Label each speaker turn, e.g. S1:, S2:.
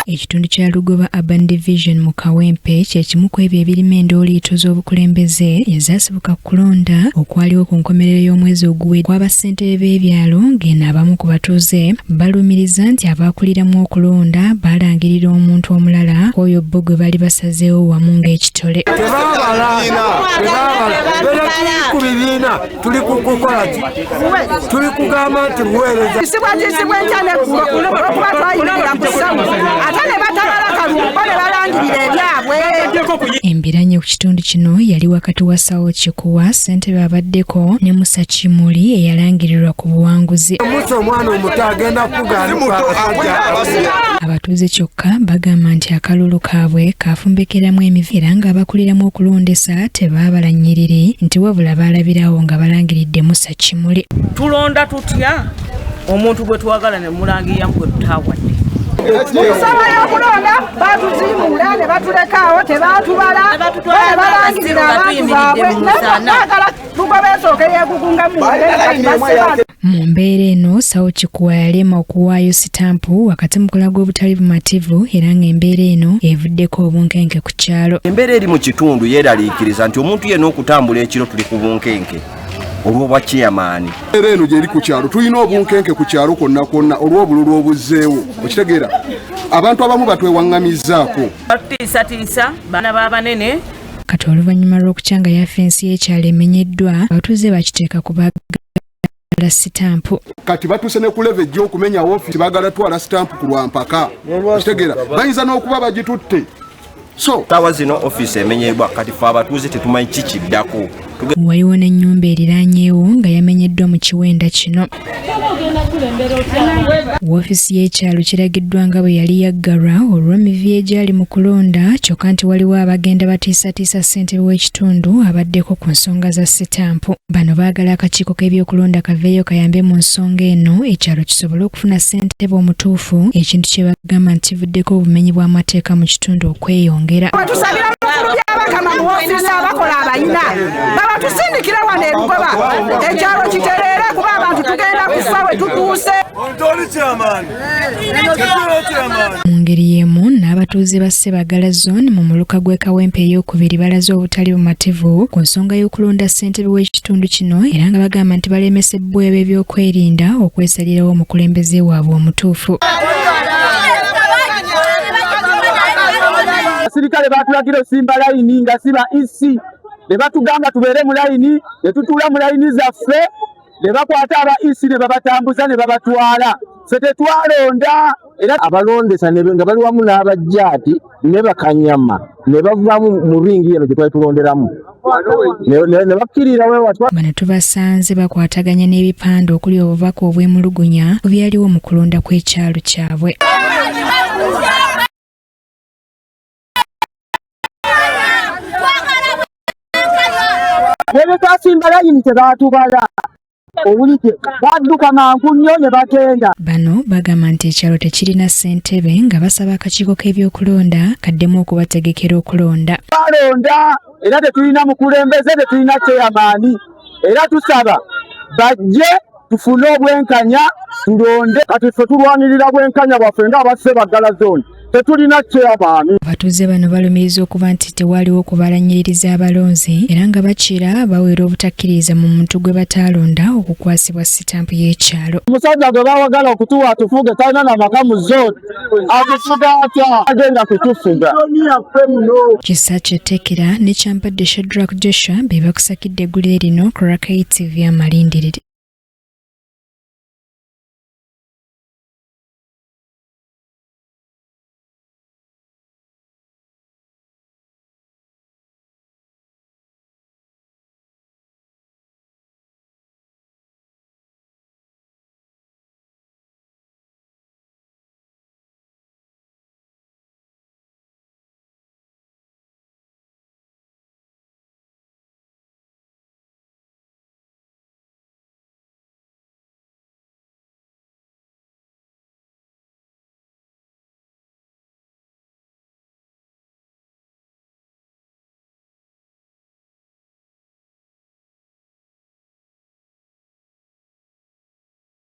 S1: Ekitundu kya Lugoba Urban Division mu Kawempe kye kimu ku ebyo ebirimu endooliito z'obukulembeze ezaasibuka ku kulonda okwaliwo ku nkomerero y'omwezi oguwedde kwa bassentebe b'ebyalo, ng'eno abamu ku batuuze balumiriza nti abaakuliramu okulonda baalangirira omuntu omulala oyo bo gwe bali basazeewo wamu ng'ekitole.
S2: Ku bibiina tuli kukola ki? Tuli kugamba nti muweereza.
S3: Tisibwa enkya neggulo olwokuba twayimirira ku ssawu ate ne batabala kalulu bo ne balangirira ebyabwe.
S1: Embiranye ku kitundu kino yali wakati wa Sawo Kikuwa, ssentebe abaddeko, ne Musa Kimuli eyalangirirwa ku buwanguzi.
S2: Musa omwana omuto agenda kugaana.
S1: Abatuuze kyokka bagamba nti akalulu kaabwe kafumbekeramu emivi era ng'abakuliramu okulondesa tebaabala nnyiriri, nti wabula baalabirawo nga balangiridde Musa Kimuli.
S4: Tulonda tutya omuntu gwe twagala ne mulangiriramu gwe tutawadde?
S3: Kusaba y'okulonda batuzimuula ne batulekaawo, tebatubala, ne balangirira abantu baabwe. Baagala Lugoba esooke yeegugunga.
S1: Mu mbeera eno, Sawo Kikuwa yalema okuwaayo sitampu wakati mu kulaga obutali bumativu, era ng'embeera eno evuddeko obunkenke ku kyalo.
S5: Embeera eri mu kitundu yeeraliikiriza nti omuntu yenna okutambula ekiro tuli ku bunkenke olw'obwa chairman.
S6: Era eno gyeri ku kyalo, tulina obunkenke ku kyalo kwonna kwonna olw'obululu obuzzeewo. Okitegeera, abantu abamu batwewaŋŋamizzaako.
S4: Batutiisatiisa baana b'abanene.
S1: Kati oluvannyuma lw'okukya nga yafensi y'ekyalo emenyeddwa, abatuuze bakiteeka ku baagala sitampu.
S6: Kati batuuse ne ku level ejja okumenya woofiisi, baagala twala sitampu ku lwampaka. Okitegeera, bayinza n'okuba bagitutte, so
S5: Saawa zino ofiisi emenyebwa, kati fe abatuuze tetumanyi kikiddako.
S1: Waliwo n'ennyumba eriraanyeewo nga yamenyeddwa mu kiwenda kino. Woofiisi y'ekyalo kiragiddwa nga bwe yali yaggalwa olw'emivuyo egyali mu kulonda, kyokka nti waliwo abagenda batiisatiisa ssentebe w'ekitundu abaddeko ku nsonga za sitampu. Bano baagala akakiiko k'ebyokulonda kaveeyo kayambe mu nsonga eno, ekyalo kisobole okufuna ssentebe omutuufu, ekintu kye bagamba nti kivuddeko obumenyi bw'amateeka mu kitundu okweyongera.
S3: Tusabira mukulu Byabakama mu woofiisi, abakola abayina babatusindikire wano eBugoba, ekyalo kitereere, kuba abantu tugenda kufa we tutuuse.
S1: Mu ngeri y'emu, n'abatuuze ba Ssebagala Zone mu muluka gw'e Kawempe ey'okubiri balaze obutali bumativu ku nsonga y'okulonda ssentebe w'ekitundu kino, era nga bagamba nti balemesebbwa eb'ebyokwerinda okwesalirawo omukulembeze waabwe omutuufu.
S7: Abasirikale batulagira osimba layini nga siba EC, ne batugamba tubeere mu layini, ne tutuula mu layini zaffe, ne bakwata aba EC ne babatambuza ne babatwala. Ffe tetwalonda. Era
S8: abalondesa nga bali wamu n'abajjaati ne bakanyama ne bavaamu mu ringi eno gye twali tulonderamu ne bakkirira wewatwa.
S1: Bano tubasanze bakwataganya n'ebipande okuli obubaka obwemulugunya ku byaliwo mu kulonda kw'ekyalo kyabwe.
S7: Ne twasimba layini tebaatubala, owulidde? Badduka mangu nnyo ne bagenda.
S1: Bano bagamba nti ekyalo tekirina ssentebe, nga basaba akakiiko k'ebyokulonda kaddemu okubategekera okulonda.
S7: Balonda era tetulina mukulembeze, tetulina chairman, era tusaba bajje tufune obwenkanya tulonde.
S8: Kati ffe tulwanirira bwenkanya bwaffe nga Ssebaggala Zone, tetulina chairman.
S1: Abatuuze bano balumiriza okuba nti tewaliwo kubala nnyiriri z'abalonzi, era nga bakira bawera obutakkiririza mu muntu gwe bataalonda okukwasibwa sitampu y'ekyalo.
S7: Omusajja gwe bawagala okutuwa atufuge talina namaka mu zone, atufuga atya? Agenda kutufuga.
S1: Kisa Kyetekera ne Kyampadde Shadrack Joshua be bakusakidde eggulire lino ku Rakai TV Amalindirire.